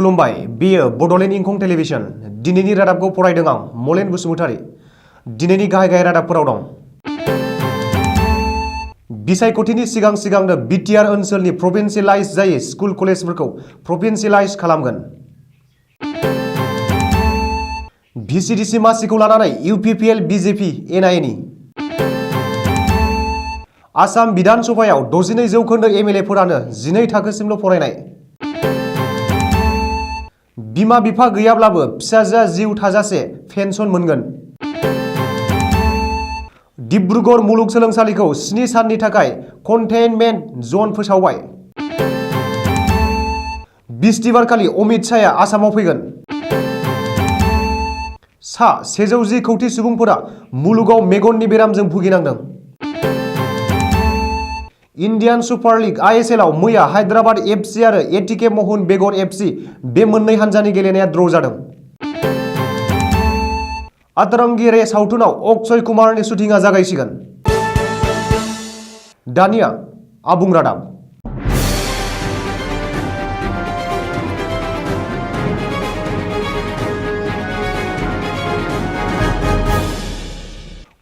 खुलुमबाय बेयो बड'लेण्ड इंखं टेलिभिजन दिनैनि रादाबखौ फरायदों आं मलेन बसुमतारी। दिनैनि गाहाय रादाबफोराव दं। बिसायख'थिनि सिगांनो बिटिआर ओनसोलनि प्रभिन्सियेलाइज जायै स्कुल कलेजफोरखौ प्रभिन्सियेलाइज खालामगोन। भिसिडिसि मासिखौ लानानै इउपिपिएल बिजेपि एनआइएनि आसाम बिधान सभायाव 62% एमएलएफोरानो 12 थाखोसिमल' फरायनाय। बिमा बिफा गैयाब्लाबो फिसाजोआ जिउ थाजासे पेन्सन मोनगोन। डिब्रुगड़ मुलुगसोलोंसालिखौ 7 साननि थाखाय कन्टेइनमेन्ट जन फोसावबाय। बिस्तिबारखालि अमित शाहआ आसामाव फैगोन। सा 110 कौटि सुबुंफोरा मुलुगाव मेगननि बेरामजों भुगिनांदों। इन्डियान सुपार लीग आइएसएलआव मैया हायद्राबाद एफसी आरो एटिके मोहन बेगन एफसी बे मोननै हानजानि गेलेनाया ड्र जादों। अतरंगी रे सावथुनाव अक्षय कुमारनि शुटिंआ जागायसिगोन। दानिया आबुं रादाब।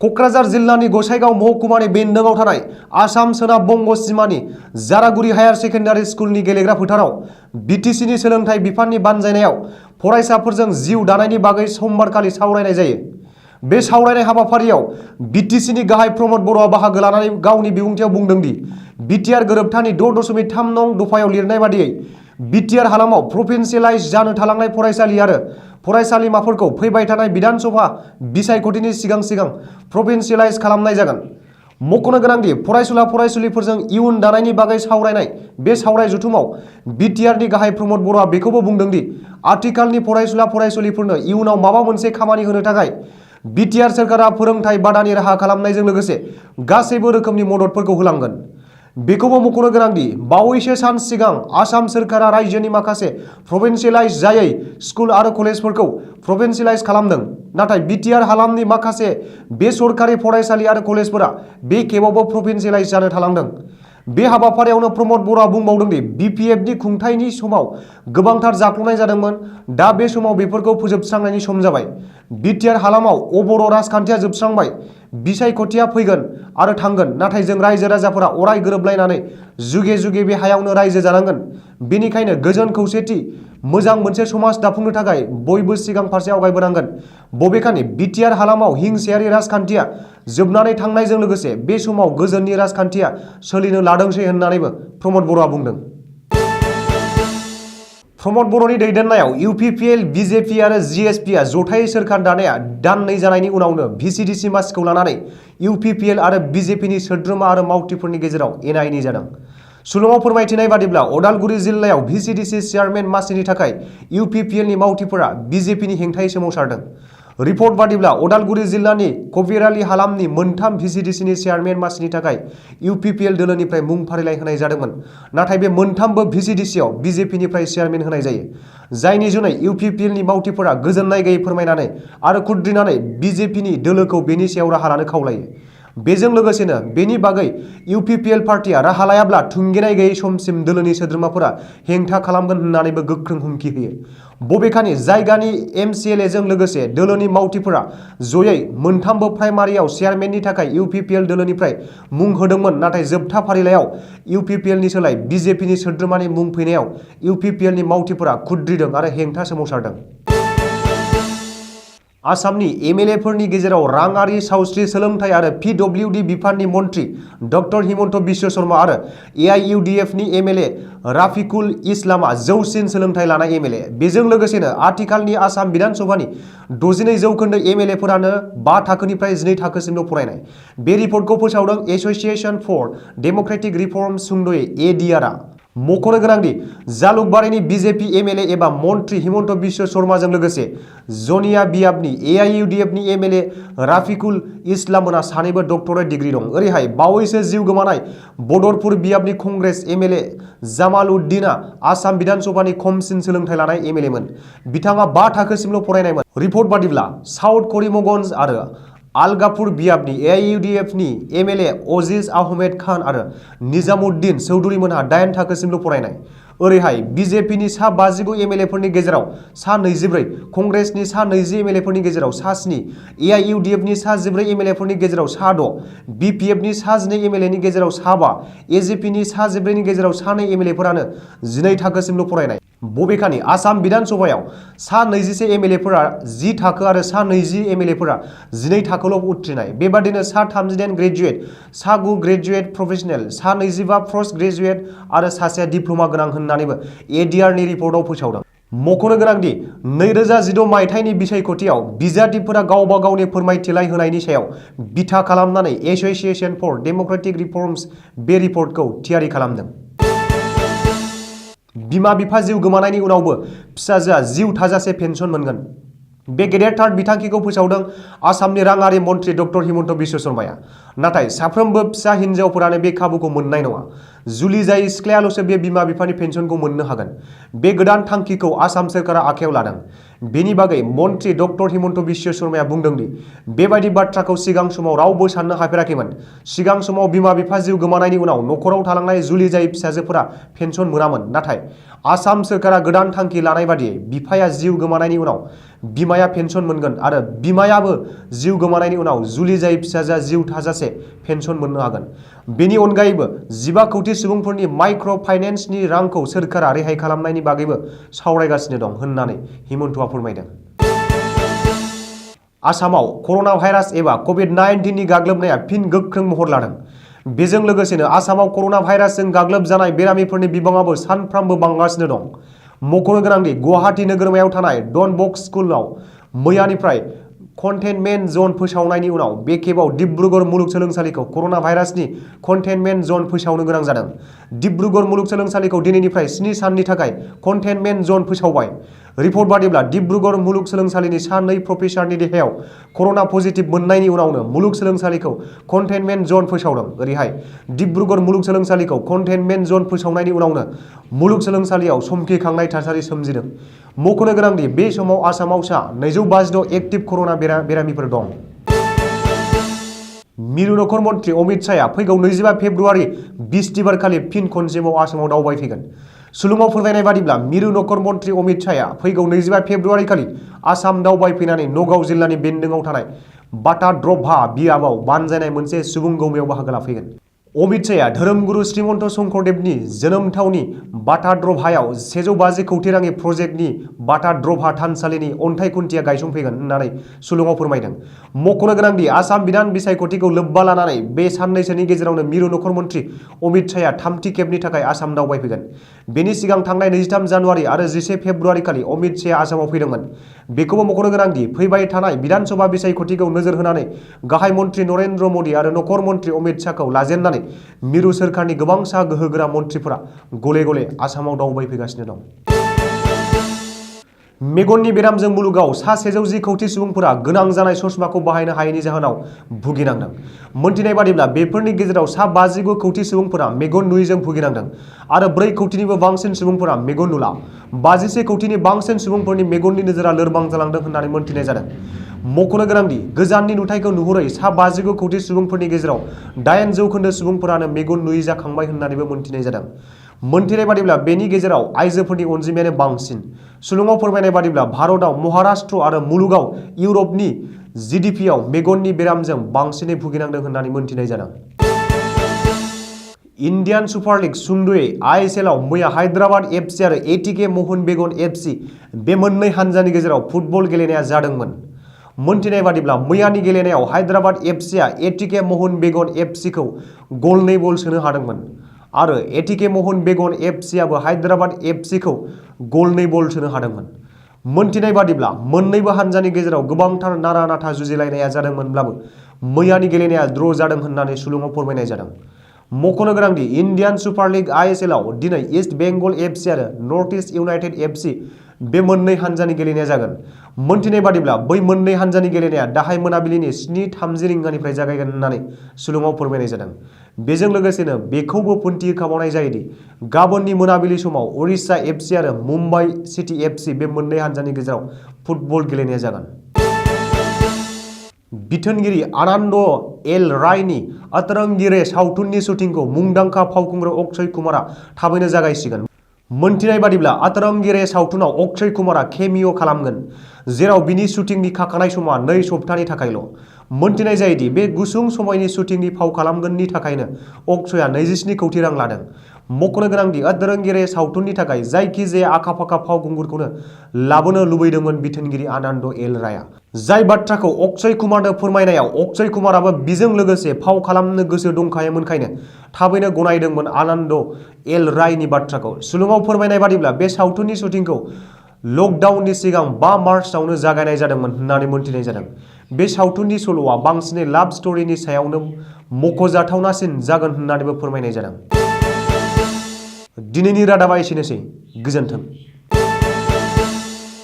क'क्राझार जिल्लानि गसाइगाव महकुमानि बेन्दोंआव थानाय आसाम सोनाब बंग सिमानि जारागुरि हायार सेकेन्डारि स्कुलनि गेलेग्रा फोथाराव बिटिसिनि सोलोंथाइ बिफाननि बानजायनायाव फरायसाफोरजों जिउ दानायनि बागै समबारखालि सावरायनाय जायो। बे सावरायनाय हाबाफारियाव बिटिसिनि गाहाय प्रमद बर'आ बाहागो लानानै गावनि बिबुंथियाव बुंदों दि बिटिआर गोरोबथानि 6.3 नं दफायाव लिरनाय बादियै बिटिआर हालामाव प्रभिन्सियेलाइज जानो थालांनाय फरायसालि आरो फरायसालिमाफोरखौ फैबाय थानाय बिधान सभा बिसायख'थिनि सिगां प्रभिन्सियेलाइज खालामनाय जागोन। मख'नो गोनांदि फरायसुला फरायसुलिफोरजों इयुन दानायनि बागै सावरायनाय बे सावराय जथुमाव बिटिआरनि गाहाय प्रमद बर'आ बेखौबो बुंदों दि आथिखालनि फरायसुला फरायसुलिफोरनो इयुनाव माबा मोनसे खामानि होनो थाखाय बिटिआर सोरखारा फोरोंथाय बादानि राहा खालामनायजों लोगोसे गासैबो रोखोमनि मददफोरखौ होलांगोन। बेखौबो मख'नो गोनांदि बावैसो सान सिगां आसाम सोरखारा रायजोनि माखासे प्रभिन्सियेलाइज जायै स्कुल आरो कलेजफोरखौ प्रभिन्सियेलाइज खालामदों। नाथाय बिटिआर हालामनि माखासे बेसरकारि फरायसालि आरो कलेजफोरा बे खेबावबो प्रभिन्सियेलाइज जानो थालांदों। बे हाबाफारियावनो प्रमद बर'आ बुंबावदों दि बिपिएफनि खुंथायनि समाव गोबांथार जाख्ल'नाय जादोंमोन। दा बे समाव बेफोरखौ फोजोबस्रांनायनि सम जाबाय। बिटिआर हालामाव अबर' राजखान्थिया जोबस्रांबाय। बिसायख'थिया फैगोन आरो थांगोन, नाथाय जों रायजो राजाफोरा अराय गोरोबलायनानै जुगे जुगे बे हायावनो रायजो जानांगोन। बेनिखायनो गोजोन खौसेथि मोजां मोनसे समाज दाफुंनो थाखाय बयबो सिगां फारसे आवगायबोनांगोन। बबेखानि बिटिआर हालामाव हिंसायारि राजखान्थिया जोबनानै थांनायजों लोगोसे बे समाव गोजोननि राजखान्थिया सोलिनो लादोंसै होननानैबो प्रमद बर'आ बुंदों। प्रमद बर'नि दैदेननायाव इउपिपिएल बिजेपि आरो जिएसपिआ जथायै सोरखार दानाया दाननै जानायनि उनावनो भिसिडिसि मासिखौ लानानै इउपिपिएल आरो बिजेपिनि सोद्रोमा आरो मावथिफोरनि गेजेराव एना-एनि जादों। सुलुङाव फोरमायथिनाय बादिब्ला अदालगुरि जिल्लायाव भिसिडिसि चेयारमेन मासिनि थाखाय इउपिपिएलनि मावथिफोरा बिजेपिनि हेंथायै सोमावसारदों। रिपर्ट बादिब्ला अदालगुरि जिल्लानि कबिराली हालामनि मोनथाम भिसिडिसिनि चेयारमेन मासिनि थाखाय इउपिपिएल दोलोनिफ्राय मुं फारिलाइ होनाय जादोंमोन। नाथाय बे मोनथामबो भिसिडिसिआव बिजेपिनिफ्राय चेयारमेन होनाय जायो, जायनि जुनै इउपिपिएलनि मावथिफोरा गोजोननाय गैयै फोरमायनानै आरो खुद्रिनानै बिजेपिनि दोलोखौ बेनि सायाव राहा लानो खावलायो। बेजों लोगोसेनो बेनि बागै इउपिपिएल पार्टिया राहा लायाब्ला थुंगेनाय गैयै समसिम दोलोनि सोद्रोमाफोरा हेंथा खालामगोन होननानैबो गोख्रों हुमखि होयो। बबेखानि जायगानि एमसिएलएजों लोगोसे दोलोनि मावथिफोरा जयै मोनथामबो प्राइमारियाव चेयारमेननि थाखाय इउपिपिएल दोलोनिफ्राय मुं होदोंमोन। नाथाय जोबथा फारिलाइयाव इउपिपिएलनि सोलाय बिजेपिनि सोद्रोमानि मुं फैनायाव इउपिपिएलनि मावथिफोरा खुद्रिदों आरो हेंथा सोमावसारदों। आसामनि एमएलएफोरनि गेजेराव राङारि सावस्रि सोलोंथाइ आरो पिडब्लिउडि बिफाननि मन्थ्रि डक्टर हिमन्त बिश्व शर्मा आरो एआइइउडिएफनि एमएलए राफिकुल इस्लामआ जौसिन सोलोंथाइ लानाय एमएलए। बेजों लोगोसेनो आथिखालनि आसाम बिधान सभानि 62% एमएलएफोरानो 5 थाखोनिफ्राय 12 थाखोसिमल' फरायनाय। बे रिपर्टखौ फोसावदों एस'सिएशन फर डेम'क्रेटिक रिफर्म सुंद'यै एडिआरआ। मख'नो गोनांदि जालुकबारिनि बिजेपि एमएलए एबा मन्थ्रि हिमन्त बिश्व शर्माजों लोगोसे जनिया बियाबनि एआइइउडिएफनि एमएलए राफिकुल इस्लाममोना सानैबो डक्टरेट डिग्री दं। ओरैहाय बावैसो जिउ गोमानाय बदरपुर बियाबनि कंग्रेस एमएलए जामाल उद्दीनआ आसाम बिधान सभानि खमसिन सोलोंथाइ लानाय एमएलएमोन। बिथाङा 5 थाखोसिमल' फरायनायमोन। रिपर्ट बादिब्ला साउथ करिमगंज आरो आलगापुर बियाबनि एआइइउडिएफनि एमएलए अजीज आहमेद खान आरो निजामुद्दीन चौधुरीमोनहा 8 थाखोसिमल' फरायनाय। ओरैहाय बिजेपिनि सा 59 एमएलएफोरनि गेजेराव सा 24, कंग्रेसनि सा 20 एमएलएफोरनि गेजेराव सा 7, एआईइउडीएफनि सा 14 एमएलएफोरनि गेजेराव सा 6, बिपिएफनि सा 12 एमएलएनि गेजेराव सा 5, एजेपिनि सा 14नि गेजेराव सा 2 एमएलएफोरानो 12 थाखोसिमल' फरायनाय। बबेखानि आसाम बिधानसभायाव सा 21 एमएलएफोरा 10 थाखो आरो सा 20 एमएलएफोरा 12 थाखोल' उथ्रिनाय। बेबादिनो सा 38 ग्रेजुएट, सा 9 ग्रेजुएट प्रफेसनेल, सा 25 पोस्ट ग्रेजुएट आरो सासेया डिप्ल'मा गोनां होननानैबो एडिआरनि रिपर्टआव फोसावदों। मख'नो गोनांदि 2016 मायथाइनि बिसायख'थियाव बिजाथिफोरा गावबा गावनि फोरमायथिलाइ होनायनि सायाव बिथा खालामनानै एस'सिएशन फर डेम'क्रेटिक रिफर्म्स बे रिपर्टखौ थियारि खालामदों। बिमा बिफा जिउ गोमानायनि उनावबो फिसाजोआ जिउ थाजासे पेन्सन मोनगोन। बे गेदेरथार बिथांखिखौ फोसावदों आसामनि राङारि मन्त्रि डक्टर हिमन्त बिश्व शर्माया। नाथाय साफ्रोमबो फिसा हिन्जावफोरानो बे खाबुखौ मोननाय नङा। जुलि जायै सिख्लायाल'सो बे बिमा बिफानि पेन्सनखौ मोननो हागोन। बे गोदान थांखिखौ आसाम सोरखारा आखायाव लादों। बेनि बागै मन्त्रि डक्टर हिमन्त बिश्व शर्माया बुंदों दि बेबायदि बाथ्राखौ सिगां समाव रावबो साननो हाफेराखैमोन। सिगां समाव बिमा बिफा जिउ गोमानायनि उनाव नखराव थालांनाय जुलि जायै फिसाजोफोरा पेन्सन मोनामोन। नाथाय आसाम सोरखारा गोदान थांखि लानाय बादियै बिफाया जिउ गोमानायनि उनाव बिमाया पेन्सन मोनगोन आरो बिमायाबो जिउ गोमानायनि उनाव जुलि जायै फिसाजोआ जिउ थाजासे पेन्सन मोननो हागोन। बेनि अनगायैबो 15 कौटि सुबुंफोरनि माइक्र' फाइनेन्सनि रांखौ सोरखारा रेहाय खालामनायनि बागैबो सावरायगासिनो दं होननानै हिमन्तआ फोरमायदों। आसामाव कर'ना भाइरास एबा कभिड-19 नि गाग्लोबनाया फिन गोख्रों महर लादों। बेजों लोगोसेनो आसामाव कर'ना भाइरासजों गाग्लोबजानाय बेरामिफोरनि बिबाङाबो सानफ्रामबो बांगासिनो दं। मख'नो गोनांदि गुवाहाटी नोगोरमायाव थानाय डन बस्क स्कुलाव मैयानिफ्राय कन्टेनमेन्ट जन फोसावनायनि उनाव बे खेबाव डिब्रुगड़ मुलुगसोलोंसालिखौ कर'ना भाइरासनि कन्टेनमेन्ट जन फोसावनो गोनां जादों। डिब्रुगड़ मुलुगसोलोंसालिखौ दिनैनिफ्राय 7 साननि थाखाय कन्टेनमेन्ट जन फोसावबाय। रिपर्ट बादिब्ला डिब्रुगड़ मुलुगसोलोंसालिनि सा 2 प्रफेसारनि देहायाव कर'ना पजिटिभ मोननायनि उनावनो मुलुगसोलोंसालिखौ कन्टेनमेन्ट जन फोसावदों। ओरैहाय डिब्रुगड़ मुलुगसोलोंसालिखौ कन्टेनमेन्ट जन फोसावनायनि उनावनो मुलुगसोलोंसालियाव समखिखांनाय थासारि सोमजिदों। मख'नो गोनांदि बे समाव आसामाव सा 256 एक्टिभ कर'ना बेरामिफोर दं। मिरु नखर मन्त्रि अमित शाहआ फैगौ 25 फेब्रुवारि बिस्तिबारखालि फिन खनसेबाव आसामाव दावबायफैगोन। सुलुङाव फोरमायनाय बादिब्ला मिरु नखर मन्त्रि अमित शाहआ फैगौ 25 फेब्रुवारिखालि आसाम दावबायफैनानै नगाव जिल्लानि बेन्दोंआव थानाय बाटाद्रभा बियाबाव बानजायनाय मोनसे सुबुं गौमैयाव बाहागो लाफैगोन। अमित शाहआ धोरोमगुरु श्रीमन्त शंकरदेवनि जोनोम थावनि बाटाद्रभायाव 150 कौटि रांनि प्रजेक्टनि बाटाद्रभा थानसालिनि अन्थाइ खुन्थिया गायसंफैगोन होननानै सुलुङाव फोरमायदों। मख'नो गोनांदि आसाम बिधान बिसायख'थिखौ लोब्बा लानानै बे साननैसोनि गेजेरावनो मिरु नखर मन्त्रि अमित शाहआ 3थि खेबनि थाखाय आसाम दावबायफैगोन। बेनि सिगां थांनाय 23 जानुवारि आरो 11 फेब्रुवारि खालि अमित शाहआ आसामाव फैदोंमोन। बेखौबो मख'नो गोनांदि फैबाय थानाय बिधानसभा बिसायख'थिखौ नोजोर होनानै गाहाय मन्त्रि नरेन्द्र मोदी आरो नखर मन्त्रि अमित शाहखौ लाजेननानै मिरु सोरखारनि गोबांसा गोहोगोरा मन्थ्रिफोरा गले गले आसामाव दावबायफैगासिनो दं। मेगननि बेरामजों मुलुगाव सा 110 कौटि सुबुंफोरा गोनां जानाय ससमाखौ बाहायनो हायैनि जाहोनाव भुगिनांदों। मोनथिनाय बादिब्ला बेफोरनि गेजेराव सा 59 कौटि सुबुंफोरा मेगन नुयैजों भुगिनांदों आरो 4 कौटिनिबो बांसिन सुबुंफोरा मेगन नुला। 52 कौटिनि बांसिन सुबुंफोरनि मेगननि नोजोरा लोरबां जालांदों होननानै मोनथिनाय जादों। मख'नो गोनांदि गोजाननि नुथायखौ नुहुरै सा 59 कौटि सुबुंफोरनि गेजेराव 8% सुबुंफोरानो मेगन नुयि जाखांबाय होननानैबो मोनथिनाय जादों। मोनथिनाय बादिब्ला बेनि गेजेराव आइजोफोरनि अनजिमायानो बांसिन। सुलुङाव फोरमायनाय बादिब्ला भारतआव महाराष्ट्र आरो मुलुगाव इउरपनि जीडीपीआव मेगननि बेरामजों बांसिनै भुगिनांदों होननानै मोनथिनाय जादों। इन्डियान सुपार लिग सुंद'यै आइएसएलआव मैया हायद्राबाद एफसी आरो एटीके मोहन बेगन एफसी बे मोननै हानजानि गेजेराव फुटबल गेलेनाया जादोंमोन। मोनथिनाय बादिब्ला मैयानि गेलेनायाव हायद्राबाद एफसीआ एटीके मोहन बेगन एफसीखौ गल 2 सोनो हादोंमोन आरो एटीके मोहन बेगन एफसीआबो हायद्राबाद एफसीखौ गल 2 सोनो हादोंमोन। मोनथिनाय बादिब्ला मोन्नैबो हानजानि गेजेराव गोबांथार नारा नाथा जुजिलायनाया जादोंमोनब्लाबो मैयानि गेलेनाया ड्र' जादों होननानै सुलुङाव फोरमायनाय जादों। मख'नो गोनांदि इन्डियान सुपार लिग आइएसएलआव दिनै इस्ट बेंगल एफसी आरो नर्थ इस्ट इउनाइटेड एफसी बे मोननै हानजानि गेलेनाया जागोन। मोनथिनाय बादिब्ला बै मोननै हानजानि गेलेनाया दाहाय मोनाबिलिनि 7:30 रिंगानिफ्राय जागायगोन होननानै सुलुङाव फोरमायनाय जादों। बेजों लोगोसेनो बेखौबो फोन्थि होखाबावनाय जायोदि गाबोननि मोनाबिलि समाव उरिष्या एफसी आरो मुम्बाइ सिटी एफसी बे मोननै हानजानि गेजेराव फुटबल गेलेनाया जागोन। बिथोनगिरि आनन्द एल रायनि अतरंगी रे सावथुननि शुटिंखौ मुंदांखा फावखुंग्रि अक्षय कुमारआ थाबैनो जागायसिगोन। मोनथिनाय बादिब्ला अतरंगी सावथुनाव अक्षय कुमारा केमिय' खालामगोन, जेराव बिनि शुटिंनि खाखानाय समा 2 सप्तानि थाखायल'। मोनथिनाय जायोदि बे गुसुं समायनि शुटिंनि फाव खालामगोननि थाखायनो अक्षयआ 27 कौटि रां लादों। मख'नो गोनांदि अतरंगी सावथुननि थाखाय जायखिजाया आखा-फाखा फावखुंगुरखौनो लाबोनो लुबैदोंमोन बिथोनगिरि आनन्द एल रायआ। जाय बाथ्राखौ अक्षय कुमारनो फोरमायनायाव अक्षय कुमाराबो बिजों लोगोसे फाव खालामनो गोसो दंखायोमोनखायनो थाबैनो गनायदोंमोन आनन्द एल रायनि बाथ्राखौ। सुलुङाव फोरमायनाय बादिब्ला बे सावथुननि शुटिंखौ लकडाउननि सिगां 5 मार्चआवनो जागायनाय जादोंमोन होननानै मोनथिनाय जादों। बे सावथुननि सल'आ बांसिनै लाभ स्ट'रीनि सायावनो मख'जाथावनासिन जागोन होननानैबो फोरमायनाय जादों। दिनैनि रादाबा एसेनोसै। गोजोन्थों।